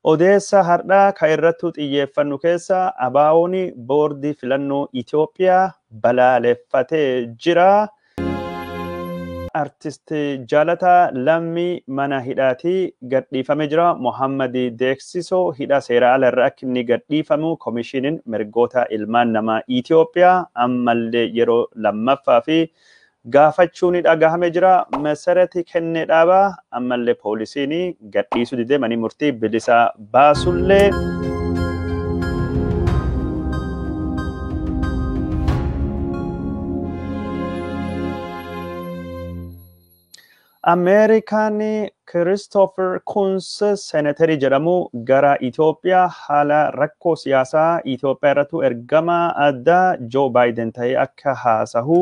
Odeessa har'aa ka irrattu xiyyeeffannu keessa ABO'n boordii filannoo Itoophiyaa balaaleffatee jira. Artist Jaalataa Lammii mana hidhaatii gadhiifamee jira. Mohammad Deeksisoo hidha seera ala irra akka inni gadhiifamu koomishiniin mirgoota ilmaan namaa Itoophiyaa ammallee yeroo lammaffaa fi gaafachuun dhagahame jira. Mesereti kennee dhaabaa ammallee poolisiin gadhiisuu didee manii murtii bilisa baasullee. Ameerikaan Kiristoofer Kuns seenaterii jedhamu gara Itoophiyaa haala rakkoo siyaasaa Itoophiyaa irratti ergama addaa Joo Baayiden ta'ee akka haasahu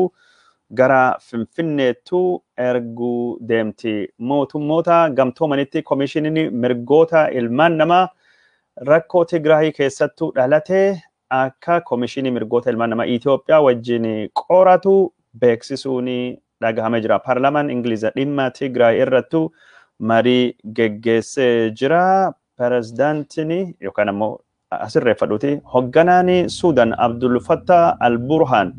gara Finfinneettu erguu deemti. Mootummoota gamtoomanitti koomishiniin mirgoota ilmaan namaa rakkoo Tigraay keessattuu dhalate akka koomishinii mirgoota ilmaan namaa Itoophiyaa wajjin qoratu beeksisuun dhagahame jira. Paarlaamaan Ingiliza dhimma Tigraay irrattu marii geggeessee jira. Pirezidaantiin yookaan ammoo asirreeffadhuuti hogganaan Suudaan Abdul Fattah Al-Burhaan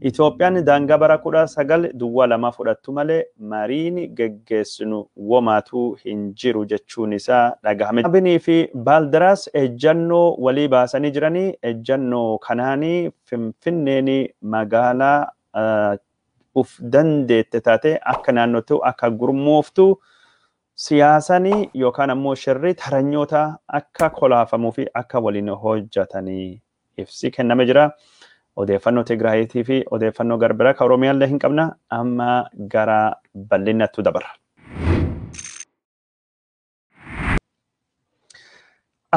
Itoophiyaan daangaa bara 1902 fudhattu malee mariin geggeessinu womaatu hin jiru jechuun isaa dhagahame. Abinii fi Baaldaraas ejjannoo walii baasanii jiranii ejjannoo kanaanii Finfinneen magaalaa uf dandeette taate akka naannootti akka gurmooftu siyaasanii yookaan ammoo shirri taranyoota akka kolaafamuu fi akka waliin hojjetanii ibsi kenname jira. Odeeffannoo Tigraayitii fi odeeffannoo gara biraa kan Oromiyaallee hin qabna amma gara bal'inatti dabarra.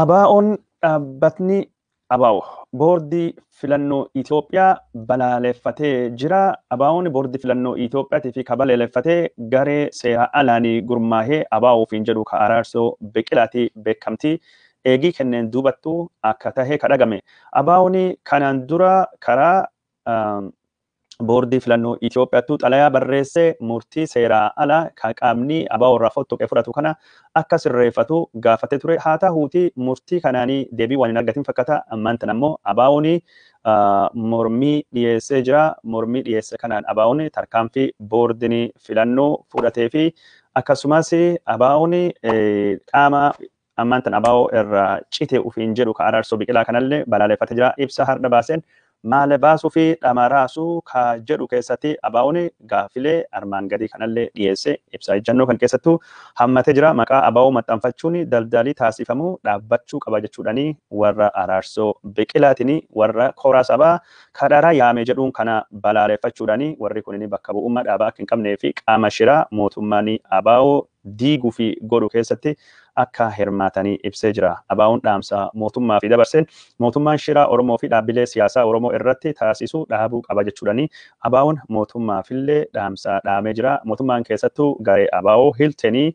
ABO'n dhaabbatni ABO boordii filannoo Itoophiyaa balaaleffatee jira. ABO'n boordii filannoo Itoophiyaatii fi ka balaaleffatee garee seera alaanii gurmaahee ABO ofiin jedhu ka Araarsoo Biqilaatii beekamtii eegii kenneen duubattu akka tahe kadhagame. ABO'n kanaan dura karaa boordii filannoo Itoophiyaattu xalayaa barreessee murtii seeraa ala ka qaamni ABO irraa fottoqee fudhatu kana akka sirreeffatu gaafatee ture. Haa ta'uuti murtii kanaanii deebii waan hin argatin fakkaata. Ammaan tana ammoo ABO'n mormii dhiyeessee jira. Mormii dhiyeesse kanaan ABO'n tarkaanfii boordiin filannoo fudhatee fi akkasumas ABO'n qaama ammaan tana ABO irraa cite ofiin jedhu ka Araarsoo Biqilaa kanallee balaaleffatee jira. Ibsa har'a baaseen maal baasuu fi dhamaraasuu ka jedhu keessatti ABO'n gaafilee armaan gadii kanallee dhiyeesse ibsa ejjannoo kan keessattuu hammatee jira. Maqaa ABO maxxanfachuun daldalii taasifamuu dhaabbachuu qaba jechuudhaani warra Araarsoo Biqilaatiin warra koraa sabaa kadharaa yaame jedhuun kana balaaleffachuudhaani warri kunin bakka bu'ummaa dhaabaa akka hin qabnee fi qaama shiraa mootummaan ABO diiguu fi godhu keessatti akka hirmaatanii ibsee jira. ABO'n dhaamsa mootummaa fi dabarseen mootummaan shiraa Oromoo fi dhaabbilee siyaasaa Oromoo irratti taasisuu dhaabuu qaba jechuudhaani ABO'n mootummaafillee dhaamsa dhaamee jira. Mootummaan keessattuu garee ABO Hiltenii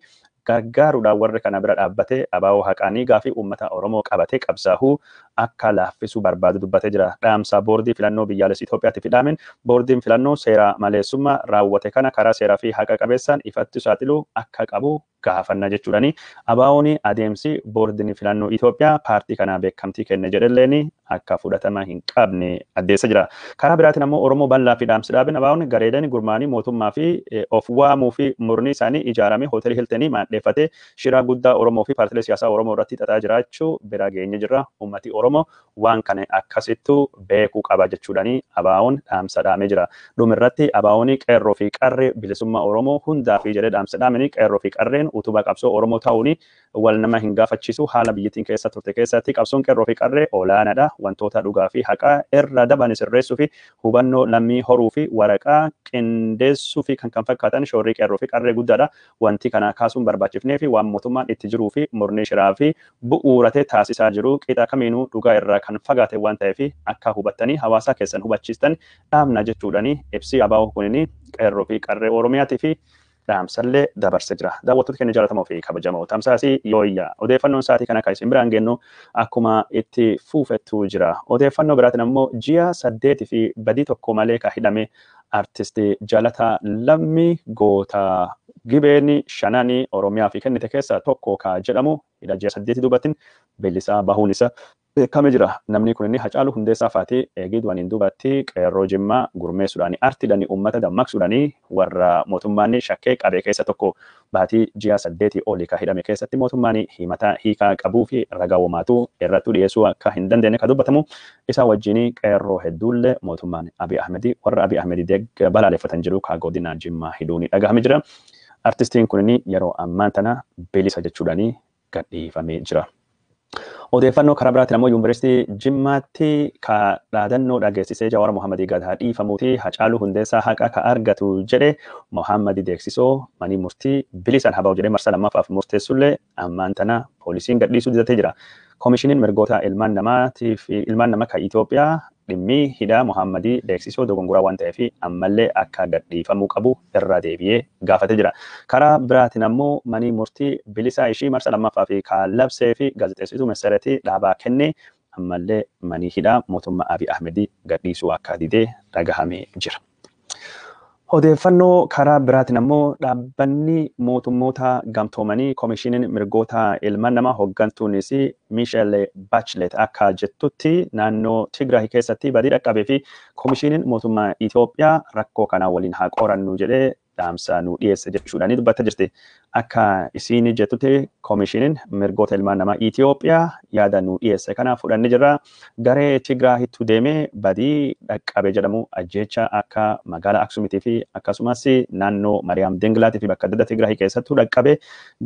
gargaaruudhaan warri kana bira dhaabbatee ABO haqaanii gaafii uummata Oromoo qabatee qabsaa'uu akka laaffisuu barbaadu dubbatee jira. Dhaamsa boordii filannoo biyyaalessa Itoophiyaatti fidhaameen boordiin filannoo seera maleessummaa raawwate kana karaa seeraa fi haqa qabeessaan ifatti saaxiluu akka qabu gaafanna jechuudhaani. ABO'n adeemsi boordiin filannoo Itoophiyaa paartii kanaa beekamtii kenne jedhelleen akka fudhatama hin qabne addeessa jira. Karaa biraatiin ammoo Oromoo bal'aa fi dhaamsi dhaabeen ABO'n gareeleen gurmaanii mootummaa fi of waamuu fi murni isaanii ijaarame hoteelii Hiltenii maadheeffatee shiraa guddaa Oromoo fi paartiilee siyaasaa Oromoo irratti xaxaa jiraachuu bira geenye jirra. Uummati Oromoo waan kana akkasittu beekuu qaba jechuudhaani ABO'n dhaamsa dhaamee jira. Dhumirratti ABO'n qeerroo fi qarree bilisummaa Oromoo hundaa fi jedhee dhaamsa dhaamanii qeerroo fi qarreen utubaa qabsoo Oromoo ta'uun wal nama hin gaafachiisu haala biyyattiin keessa turte keessatti qabsoon qeerroo fi qarree olaanaadha. Wantoota dhugaa fi haqaa irra daban sirreessuu fi hubannoo lammii horuu fi waraqaa qindeessuu fi kan fakkaatan shoorrii qeerroo fi qarree guddaadha. Wanti kana kaasuun barbaachifnee fi waan mootummaan itti jiruu fi murni shiraa fi bu'uuratee taasisaa jiru qixa kamiinuu dhugaa irraa kan fagaate waan ta'eef akka hubattanii hawaasa keessan hubachiistan dhaamna jechuudhaani ibsi ABO kunini qeerroo fi qarree Oromiyaatii fi dhaamsallee dabarsee jira. Daawwattoota keenya jaallatamoo fi kabajamoo tamsaasii yooyyaa odeeffannoon sa'aatii kana kan isin biraan geennu akkuma itti fuufettu jira. Odeeffannoo biraatiin ammoo ji'a 8 fi badii tokko malee kan hidhame artistii Jaalataa Lammii Goota Gibeen shanani Oromiyaa fi kennite keessaa tokko ka jedhamu hidha ji'a 8 dubatin bilisaa bahuun isa beekamee jira. Namni kun inni Hacaaluu Hundeessaa fa'aati eegii du'aniin duubatti qeerroo Jimmaa gurmeessuudhaan artiidhaan uummata dammaqsuudhaan warra mootummaan shakkee qabee keessa tokko baatii ji'a 8 olii ka hidhame keessatti mootummaan himata hiikaa qabuu fi ragaa womaatu irratti dhiyeessuu akka hin dandeenye ka dubbatamu isa wajjin qeerroo hedduullee mootummaan Abiy Ahmed warra Abiy Ahmed balaaleffatan jiru ka godina Jimmaa hidhuun dhagahame jira. Artistiin kun yeroo ammaan tana bilisa jechuudhaan gadhiifamee jira. Odeeffannoo karaa biraatiin ammoo yuunivarsiitii Jimmaatti ka dhaadannoo dhageessisee Jawaar Mohammadii gad haa dhiifamuuti Hacaaluu Hundeessaa haqa ka argatu jedhe Mohammadii Deeksisoo manii murtii bilisaan haa ba'u jedhee marsaa lammaffaaf murteessullee ammaan tana poolisiin gadhiisuu didatee jira. Koomishiniin mirgoota ilmaan namaatiif ilmaan nama kan Itoophiyaa dhimmi hidhaa Mohammadii Deeksisoo dogongoraa waan ta'eef ammallee akka gadhiifamuu qabu irra deebi'ee gaafatee jira. Karaa biraatiin ammoo manii murtii bilisaa ishii marsaa lammaffaa fi kan labsee fi gaazexeessituu Messeretii dhaabaa kennee ammallee manii hidhaa mootummaa Abiy Ahmed gadhiisuu akka didee dhagahamee jira. Odeeffannoo karaa biraatiin ammoo dhaabbanni mootummoota gamtoomanii koomishiniin mirgoota ilmaan namaa hooggantuunis Miisheel Bachelet akka jettutti naannoo Tigraay keessatti badii dhaqqabee fi koomishiniin mootummaa Itoophiyaa rakkoo kanaa waliin haa qorannu jedhee dhaamsa nu dhiyeesse jechuudhaan dubbattee jirti. Akka isiin jettutti koomishiniin mirgoota ilmaan namaa Itoophiyaa yaada nu dhiyeesse kana fudhannee jirra. Garee Tigraahittu deemee badii dhaqqabe jedhamu ajjeecha akka magaalaa Aksuumitii fi akkasumas naannoo Mariyaam Dingilaatii fi bakka adda addaa Tigraahii keessattuu dhaqqabe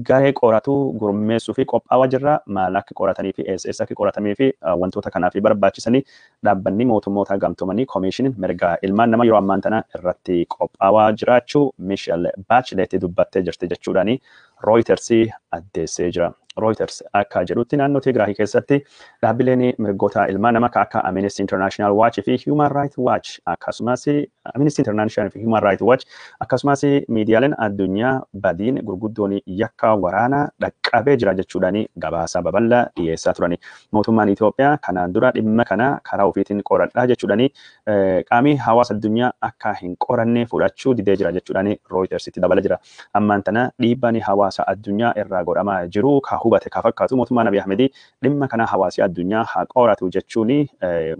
garee qoratu gurmeessuu fi qophaa'aa jirra. Maal akka qoratanii fi eessa akka qoratamee fi wantoota kanaaf barbaachisanii dhaabbanni mootummoota gamtoomanii koomishiniin mirga ilmaan namaa yeroo ammaan tana irratti qophaa'aa jiraachuu Michelle Bachelet dubbattee jirti jechuudhaan Reuters addeessee jira. Reuters akka jedhutti naannoo Tigraay keessatti dhaabbileen mirgoota ilmaan namaa akka Amnesty International Watch fi Human Rights Watch akkasumas Amnesty International fi Human Rights Watch akkasumas miidiyaaleen addunyaa badiin gurguddoon yakka waraanaa dhaqqabee jira jechuudhaan gabaasa babal'aa dhiyeessaa turani. Mootummaan Itoophiyaa kanaan dura dhimma kana karaa ofiitiin qoradhaa jechuudhaan qaamni hawaasa addunyaa akka hin qoranne fudhachuu didee jira jechuudhaan Reutersitti dabala jira. Ammaan tana dhiibbaan hawaasa addunyaa irraa godhamaa jiru ka hubate ka fakkaatu mootummaan Abiy Ahmed dhimma kana hawaasi addunyaa haa qoratu jechuun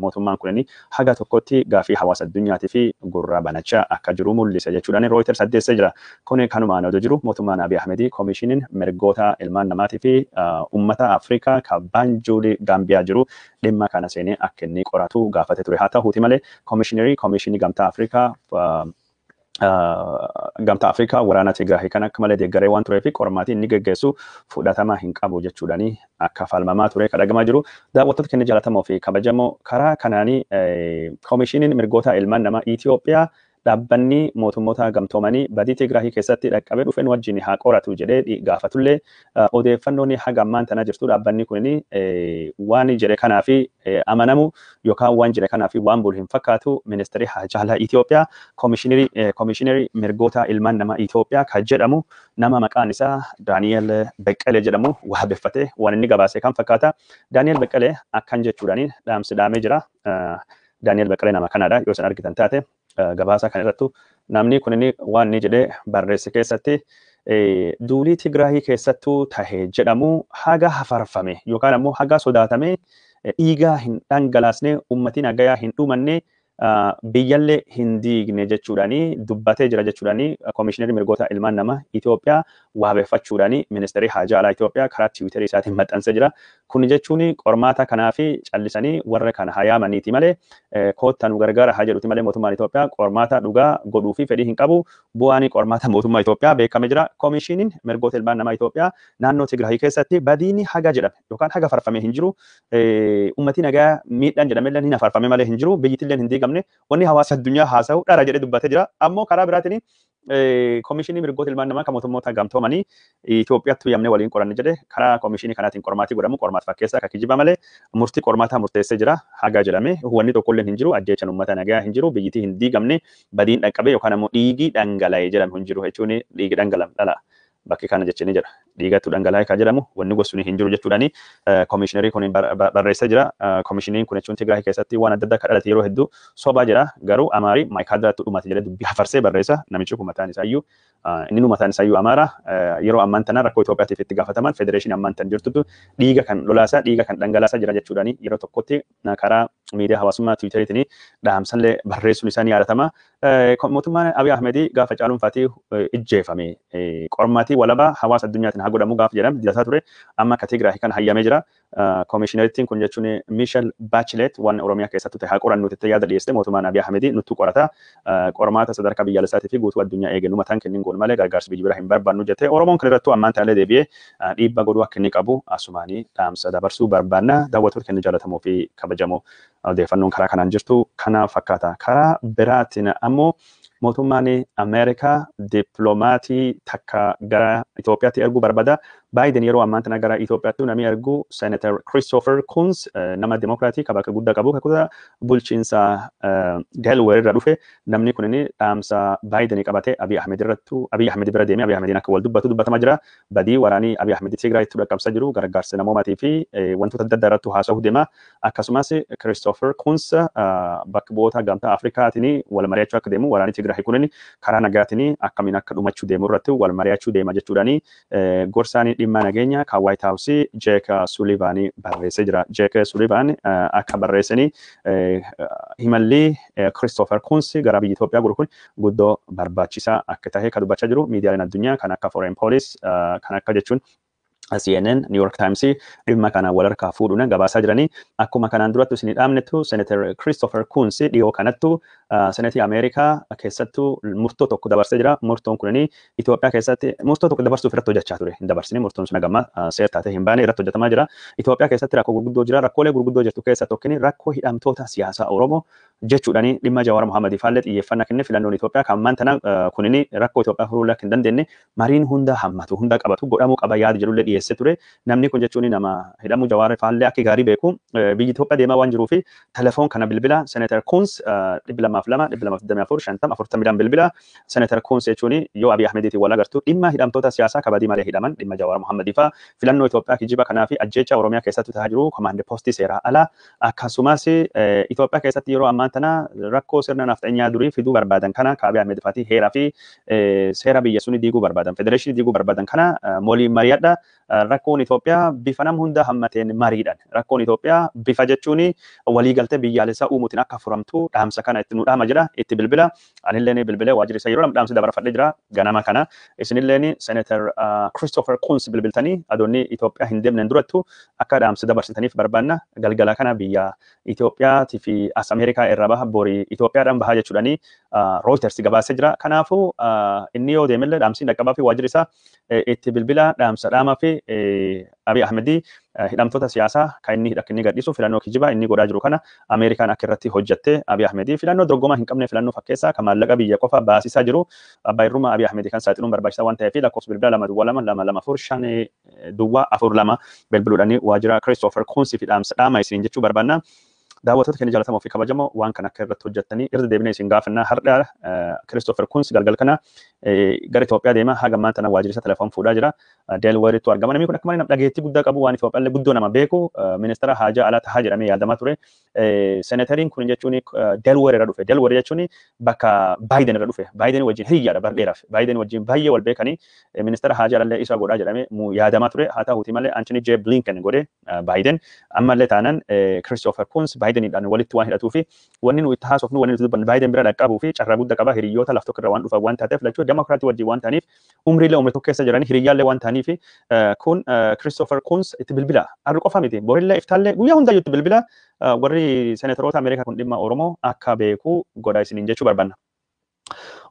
mootummaan kun haga tokkotti gaafii hawaasa addunyaatii fi gurra banachaa akka jiru mul'isa jechuudhaan Reuters addeessee jira. Kun kanumaan odoo jiru mootummaan Abiy Ahmed koomishiniin mirgoota ilmaan namaatii fi uummata Afrikaa ka Baanjuuli Gaambiyaa jiru dhimma kana seenee akka inni qoratu gaafate ture. Haa ta'uuti malee koomishinii gamtaa Afrikaa gamtaa Afrikaa waraana Tigraay kan akka malee deeggaree waan turee fi qormaatii inni geggeessu fudhatama hin qabu jechuudhaan akka falmamaa ture kan dhagamaa jiru. Daawwattoota keenya jaallatamoo fi kabajamoo karaa kanaanii koomishiniin mirgoota ilmaan namaa Itoophiyaa dhaabbanni mootummoota gamtoomanii badii Tigraay keessatti dhaqqabee dhufeen wajjin haa qoratu jedhee gaafatullee odeeffannoon haga ammaan tana jirtu dhaabbanni kun waan jedhe kanaa fi amanamu yookaan waan jedhe kanaa fi waan bulu hin fakkaatu. Ministeerri Haajaalaa Itoophiyaa koomishinerii mirgoota ilmaan namaa Itoophiyaa kan jedhamu nama maqaan isaa Daani'el Beqqelee jedhamu waabeffatee waan inni gabaase kan fakkaata. Daani'el Beqqelee akkan jechuudhaan dhaamsi dhaamee jira. Daani'el Beqqelee nama kanaadha yoo isin argitan taate gabaasa kan irrattu namni kun inni waan inni jedhee barreesse keessatti duulii Tigraay keessattuu tahe jedhamu haga hafarfame yookaan ammoo haga sodaatame dhiigaa hin dhangalaasne uummatiin hagayaa hin dhumanne biyyallee hin diigne jechuudhaan dubbatee jira jechuudhaan koomishinarri mirgoota ilmaan namaa Itoophiyaa waabeffachuudhaan ministeerri haajaa alaa Itoophiyaa karaa tiwiitarii isaatiin maxxansee jira. Kun jechuun qormaata kanaa fi callisanii warra kana hayaamaniiti malee koottaa nu gargaara haa jedhuti malee mootummaan Itoophiyaa qormaata dhugaa godhuu fi fedhii hin qabu. Bu'aan qormaata mootummaa Itoophiyaa beekamee jira. Koomishiniin mirgoota ilmaan namaa Itoophiyaa naannoo Tigraay keessatti badiin haga jedhame yookaan haga farfamee hin jiru. Uummatiin nagaa miidhaan jedhamellee hin hafarfame malee hin jiru. Biyyittillee hin diigamne. Wanni hawaasa addunyaa haasa'u dhara jedhee dubbatee jira. Ammoo karaa biraatiin koomishinii mirgoota ilmaan namaa kan mootummoota gamtoomanii Itoophiyaatti yaamnee waliin qoranne jedhe karaa koomishinii kanaatiin qormaatii godhamu qormaata fakkeessaa akka kijiba malee murtii qormaataa murteessee jira haga jedhame wanni tokkollee hin jiru ajjeechaan uummata nagaa hin jiru biyyittii hin diigamne badiin dhaqqabe yookaan ammoo dhiigii dhangala'e jedhame hin jiru jechuun dhiigi dhangala'e dhala. Bakki kana jechanii jira. Dhiigatu dhangala'ee kan jedhamu wanni gosni hin jiru jechuudhaani koomishinerii kun barreessee jira. Koomishiniin kun jechuun Tigraay keessatti waan adda addaa kan dhalate yeroo hedduu sobaa jira. Garuu Amaarii Maayikaadiraatti dhumate jedhee dubbii hafarsee barreessa. Namichi kun mataan isaayyuu inni mataan isaayyuu Amaara yeroo ammaan tana rakkoo Itoophiyaatiif itti gaafataman federeeshinii ammaan tan jirtutu dhiiga kan lolaasaa dhiiga kan dhangalaasaa jira jechuudhaani yeroo tokkotti karaa miidiyaa hawaasummaa Tiwiiteriitiin dhaamsallee barreessuun isaa ni yaadatama. Mootummaan Abiy Ahmedii gaafa caaluunfaatii ijjeefame qormaatii walabaa hawaasa addunyaatiin haa godhamu gaafa jedhame didataa ture amma akka Tigraay kan hayyamee jira. Koomishinerittiin kun jechuun Miishel Baachilet waan Oromiyaa keessatti ta'e haa qorannu jettee yaada dhiyeessite mootummaan Abiy Ahmedii nuttu qorata. Qormaata sadarkaa biyyaalessaatii fi guutuu addunyaa eegenu mataan kennin goonu malee gargaarsi biyya biraa hin barbaannu jettee Oromoon kan irrattuu ammaan taalee deebi'ee dhiibbaa godhuu akka inni qabu asumaanii dhaamsa dabarsuu barbaanna. Daawwattoota keenya jaallatamoo fi kabajamoo odeeffannoon karaa kanaan jirtu kana fakkaata. Karaa biraatiin ammoo mootummaan Ameerikaa dippiloomatii takka gara Itoophiyaatti erguu barbaada. Baayiden yeroo ammaan tana gara Itoophiyaatti namni ergu Senator Christopher Coons nama Dimokiraatii kan bakka guddaa qabu kan bulchiinsa Delaware irra dhufe namni kun dhaamsa Baayiden qabatee Abiy Ahmed irrattu Abiy Ahmed bira deemee Abiy Ahmediin akka wal dubbatu dubbatamaa jira. Badii waraanii Abiy Ahmed Tigraayitti dhaqqabsaa jiru gargaarsa namoomaatii fi wantoota adda addaa irrattu haasa'uu deema. Akkasumas Christopher Coons bakka bu'oota gamtaa Afrikaatiin wal mari'achuu akka deemu waraanii Tigraay kunin karaa nagaatiin akkamiin akka dhumachuu deemu irratti wal mari'achuu deema jechuudhaani gorsaanii dhimma nageenya kan White House Jake Sullivan barreessee jira. Jake Sullivan akka barreessanii himalli Christopher Coons gara biyya Itoophiyaa godhu kun guddoo barbaachisaa akka tahe kan dubbachaa jiru miidiyaaleen addunyaa kan akka Foreign Police kan akka jechuun CNN, New York Times dhimma kana wal harkaa fuudhuun gabaasaa jiranii akkuma kanaan durattu isin dhaamnettu Senator Christopher Coons dhiyoo kanattu Senetii Ameerikaa keessattuu murtoo tokko dabarsee jira. Murtoon kunini Itoophiyaa keessatti murtoo tokko dabarsuuf irratti hojjechaa ture. Hin dabarsine murtoon sun hagamma seera taatee hin baane irratti hojjetamaa jira. Itoophiyaa keessatti rakkoo gurguddoo jira. Rakkoolee gurguddoo jirtu keessaa tokkini rakkoo hidhamtoota siyaasaa Oromoo jechuudhaani dhimma Jawaar Mohaammed faallee xiyyeeffannaa kenne filannoon Itoophiyaa kan ammaan tana kunini rakkoo Itoophiyaa furuu akka hin dandeenye mariin hunda hammatu hunda qabatu godhamuu qaba yaada jedhullee dhiyeessee ture. Namni kun jechuun nama hidhamuu Jawaar faallee akka gaarii beeku biyyi Itoophiyaa deemaa waan jiruu fi telefoon kana bilbila Senator Coons 202 224 50 40 bilbila Senator Coons jechuun yoo Abiy Ahmediitiin wal agartu dhimma hidhamtoota siyaasaa kabadii malee hidhaman dhimma Jawaar Mohaammed faa filannoo Itoophiyaa kijiba kanaa fi ajjeecha Oromiyaa keessatti ta'aa jiru komaand poostii seeraa ala akkasumas Itoophiyaa keessatti yeroo ammaan tana rakkoo sirna nafxanyaa durii fiduu barbaadan kana ka Abiy Ahmed faatii heeraa fi seera biyya suni diiguu barbaadan federeeshinii diiguu barbaadan kana molii mari'adha. Rakkoon Itoophiyaa bifa nam hunda hammateen mariidhaan rakkoon Itoophiyaa bifa jechuun waliigaltee biyyaalessaa uumuutiin akka furamtu dhaamsa kana itti nu dhaama jira itti bilbila anilleen bilbilee waajjirri isaa yeroo lama dhaamsi dabarfadhee jira ganama kana isinilleen Senator Christopher Coons bilbiltanii adoonni Itoophiyaa hin deemneen durattu akka dhaamsi dabarsitaniif barbaanna galgala kana biyya Itoophiyaatii fi as Ameerikaa irraa baha borii Itoophiyaadhaan bahaa jechuudhaani Reuters gabaasee jira. Kanaafuu inni yoo deemellee dhaamsiin dhaqqabaa fi waajjirri isaa itti bilbila dhaamsa dhaamaa fi Abiy Ahmedii hidhamtoota siyaasaa kan inni hidha inni gadhiisu filannoo kijibaa inni godhaa jiru kana Ameerikaan akka irratti hojjatte Abiy Ahmedii filannoo dorgomaa hin qabne filannoo fakkeessaa kan maallaqa biyya qofa baasisaa jiru abbaa irrummaa Abiy Ahmedii kan saaxiluun barbaachisaa waan ta'eef lakkoofsa bilbila 2 2 2 2 4 5 duwwaa 4 2 bilbiluudhaan waajjira Christopher Coons fi dhaamsa dhaama isin jechuu barbaanna. Daawwattoota keenya jaallatamoo fi kabajamoo waan kana akka irratti hojjettanii irra deebinee isin gaafannaa har'a Christopher Coons galgal kana gara Itoophiyaa deema haga ammaan tana waajjirri isaa telefoon fuudhaa jira. Delaware-tti argama. Namni kun akka malee nama dhageettii guddaa qabu waan Itoophiyaallee guddoo nama beeku ministeera haajaa alaa tahaa jedhamee yaadamaa ture. Seneteriin kun jechuun Delaware irra dhufe. Delaware jechuun bakka Baayiden irra dhufe. Baayiden wajjin hiriyyaadha bara dheeraaf. Baayiden wajjin baay'ee wal beekanii ministeera haajaa alallee isa godhaa jedhamee yaadamaa ture. Haa ta'uuti malee Antony J. Blinken godhe Baayiden ammallee taanaan Christopher Coons Baayideniidhaan walitti waan hidhatuu fi wanni nu itti haasofnu wanni nuti dubbannu Baayiden bira dhaqqabuu fi carraa guddaa qaba hiriyoota laf tokko irra waan dhufan waan taateef lachuu Demokiraatii wajjin waan ta'aniif umriilee umrii tokko keessa jiranii hiriyyaallee waan ta'aniif kun Christopher Coons itti bilbila. Har'a qofa miti borillee iftaallee guyyaa hundayyuu itti bilbila warri seneteroota Ameerikaa kun dhimma Oromoo akka beeku godha isiniin jechuu barbaanna.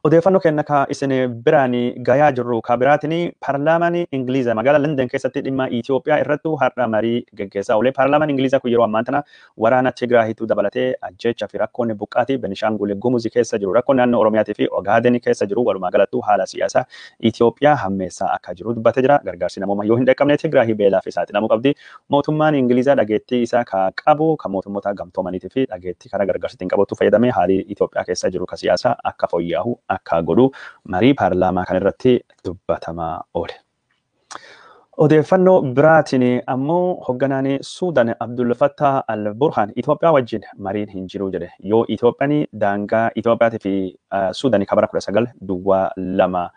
Odeeffannoo kenna ka isin biraan gayaa jirru ka biraatiin paarlaamaan Ingiliiza magaalaa London keessatti dhimma Itoophiyaa irratti har'a marii geggeessaa oole. Paarlaamaan Ingiliiza kun yeroo ammaan tana waraana Tigraahitu dabalatee ajjeechaa fi rakkoon buqqaatii Benishaangul Gumuz keessa jiru rakkoon naannoo Oromiyaatii fi Ogaaden keessa jiru walumaa galattuu haala siyaasaa Itoophiyaa hammeessaa akka jiru dubbatee jira. Gargaarsi namoomaa yoo hin dhaqqabne Tigraahii beelaaf saaxilamuu qabdi. Mootummaan Ingiliiza dhageettii isaa ka qabu kan mootummoota gamtoomaniitii fi dhageettii karaa gargaarsitiin qabutu fayyadamee haalli Itoophiyaa keessa jiru ka siyaasaa akka fooyya'u akka godhu marii paarlaamaa kan irratti dubbatamaa oole. Odeeffannoo biraatiin ammoo hoogganaan Suudaan Abdul Fattah al-Burhaan Itoophiyaa wajjin mariin hin jiru jedhe. Yoo Itoophiyaan daangaa Itoophiyaatii fi Suudaan kabara 1902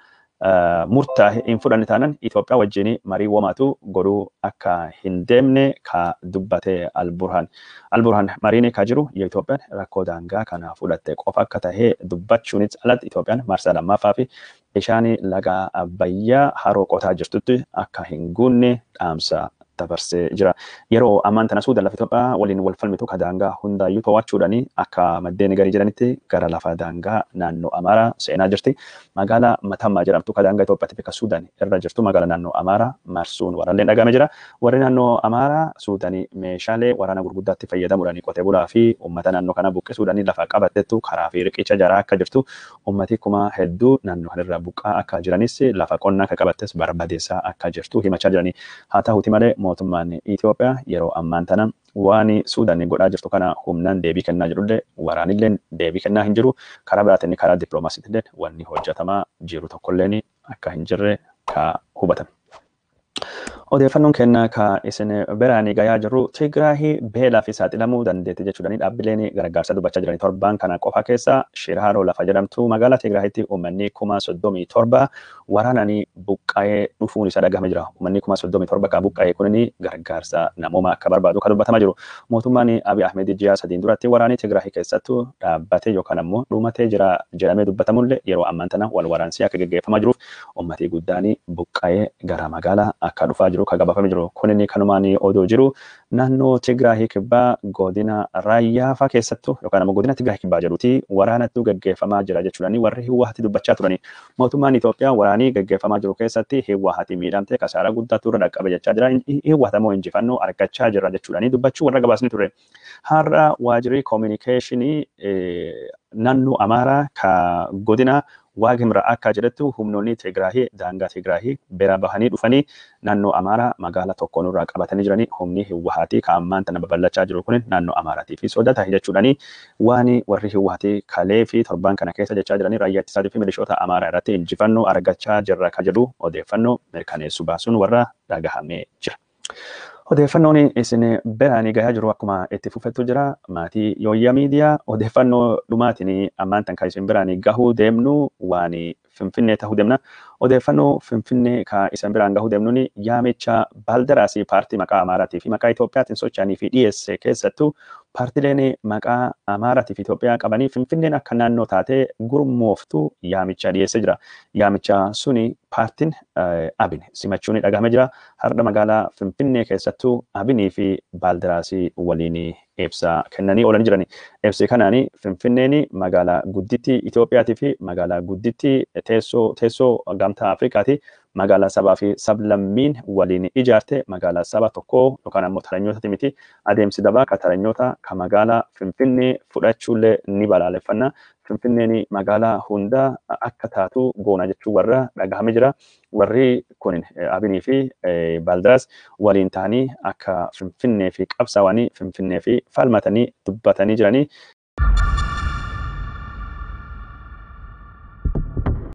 murtaa'e hin fudhanne taanaan Itoophiyaa wajjin marii womaatu godhuu akka hin deemne ka dubbate al-Burhaan. Al-Burhaan mariin ka jiru yoo Itoophiyaan rakkoo daangaa kana fudhatte qofa akka tahe dubbachuunis alatti Itoophiyaan marsaa lammaffaa fi bishaan laga Abbayyaa haroo qotaa jirtutti akka hin guunne dhaamsa dabarsee jira. Yeroo ammaan tana Suudaan lafa Itoophiyaa waliin wal falmitu ka daangaa hundaayyuu to'achuudhaan akka maddeen garii jiranitti gara lafa daangaa naannoo Amaaraa seenaa jirti. Magaalaa Matammaa jedhamtu ka daangaa Itoophiyaatti fi Suudaan irra jirtu magaalaa naannoo Amaaraa marsuun warraalleen dhagahame jira. Warri naannoo Amaaraa Suudaan meeshaalee waraana gurguddaatti fayyadamuudhaan qotee bulaa fi uummata naannoo kana buqqisuudhaan lafa qabattettu karaa fi riqicha jaraa akka jirtu uummati kuma hedduu naannoo kanarraa buqqaa akka jiranis lafa qonnaa akka qabattes barbadeessaa akka jirtu himachaa jirani. Haa ta'uuti malee mootummaan Itoophiyaa yeroo ammaan tana waan Suudaan godhaa jirtu kana humnaan deebii kennaa jirullee waraanillee deebii kennaa hin jiru. Karaa biraatiin karaa dippiloomaasiitillee wanni hojjetamaa jiru tokkolleen akka hin jirre ka hubatame. Odeeffannoon kenna ka isin biraan gayaa jirru Tigraay beelaa fi saaxilamuu dandeetti jechuudhaan dhaabbileen gargaarsa dubbachaa jiran torban kana qofa keessa Shiraaroo lafa jedhamtu magaalaa Tigraayitti uummanni 37,000 waraananii buqqa'ee dhufuun isaa dhagahame jira. Uummanni 37,000 ka buqqa'ee kunini gargaarsa namooma akka barbaadu ka dubbatamaa jiru. Mootummaan Abiy Ahmed ji'a sadiin duratti waraanni Tigraay keessattuu dhaabbatee yookaan ammoo dhumatee jira jedhamee dubbatamullee yeroo ammaan tana wal waraansii akka gaggeeffamaa jiruuf uummatii guddaan buqqa'ee gara magaalaa akka dhufaa jiru ka gabaafamee jiru. Kunin kanumaan odoo jiru naannoo Tigraay kibbaa godina Raayyaa fa'aa keessattuu yookaan ammoo godina Tigraay kibbaa jedhuti waraanatu gaggeeffamaa jira jechuudhaan warri Hiwwaati dubbachaa turani. Mootummaan Itoophiyaa waraanii gaggeeffamaa jiru keessatti Hiwwaati miidhamtee kasaaraa guddaatu irra dhaqqabe jechaa jira. Hiwwaat ammoo injifannoo argachaa jira jechuudhaan dubbachuu warra gabaasni ture. Har'a waajirri koominikeeshinii naannoo Amaaraa ka godina Waag Himraa akka jedhettu humnoonni Tigraay daangaa Tigraay bira bahanii dhufanii naannoo Amaaraa magaalaa tokkoon irraa qabatanii jiranii humni Hiwwahaatii ka ammaan tana babal'achaa jiru kun naannoo Amaaraatii fi soda tahe jechuudhaani waan warri Hiwwahaatii kalee fi torban kana keessa jechaa jiranii raayyaa ittisaatii fi milishoota Amaaraa irratti injifannoo argachaa jirra ka jedhu odeeffannoo mirkaneessu baasuun warra dhagahamee jira. Odeeffannoon isin biraan gahaa jiru akkuma itti fufettu jira. Maatii Yooyyaa Miidiyaa odeeffannoo dhumaatiin ammaan tan kan isin biraan gahuu deemnu waan Finfinnee ta'uu deemna. Odeeffannoo Finfinnee kan isin biraan gahuu deemnuun yaamicha Baaldaraasii paartii maqaa Amaaraatii fi maqaa Itoophiyaatiin socho'anii fi dhiyeesse keessattuu paartileen maqaa Amaaraatii fi Itoophiyaa qabanii Finfinneen akka naannoo taatee gurmooftu yaamicha dhiyeessee jira. Yaamicha suni paartiin Abin simachuun dhagahame jira. Har'a magaalaa Finfinnee keessattuu Abinii fi Baaldaraasii waliin ibsa kennanii oolanii jirani. Ibsi kanaan Finfinneen magaalaa guddittii Itoophiyaatii fi magaalaa guddittii teessoo gamtaa Afrikaati. Magaalaa sabaa fi sablammiin waliin ijaarte magaalaa saba tokkoo yookaan ammoo taranyootati miti. Adeemsi dabaa ka taranyoota ka magaalaa Finfinnee fudhachuullee ni balaaleffanna. Finfinneen magaalaa hunda akka taatu goona jechuu warra dhagahame jira. Warri kun Abinii fi Baaldaraas waliin ta'anii akka Finfinnee fi qabsaawanii Finfinnee fi falmatanii dubbatanii jiranii.